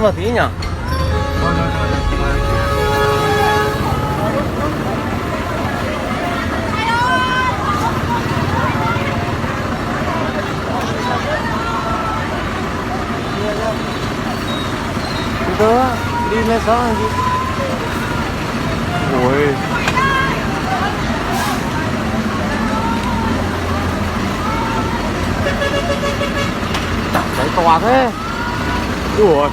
Mas tib nyom. Li ne xob. Ui. Tawv tuas xwb. Ua.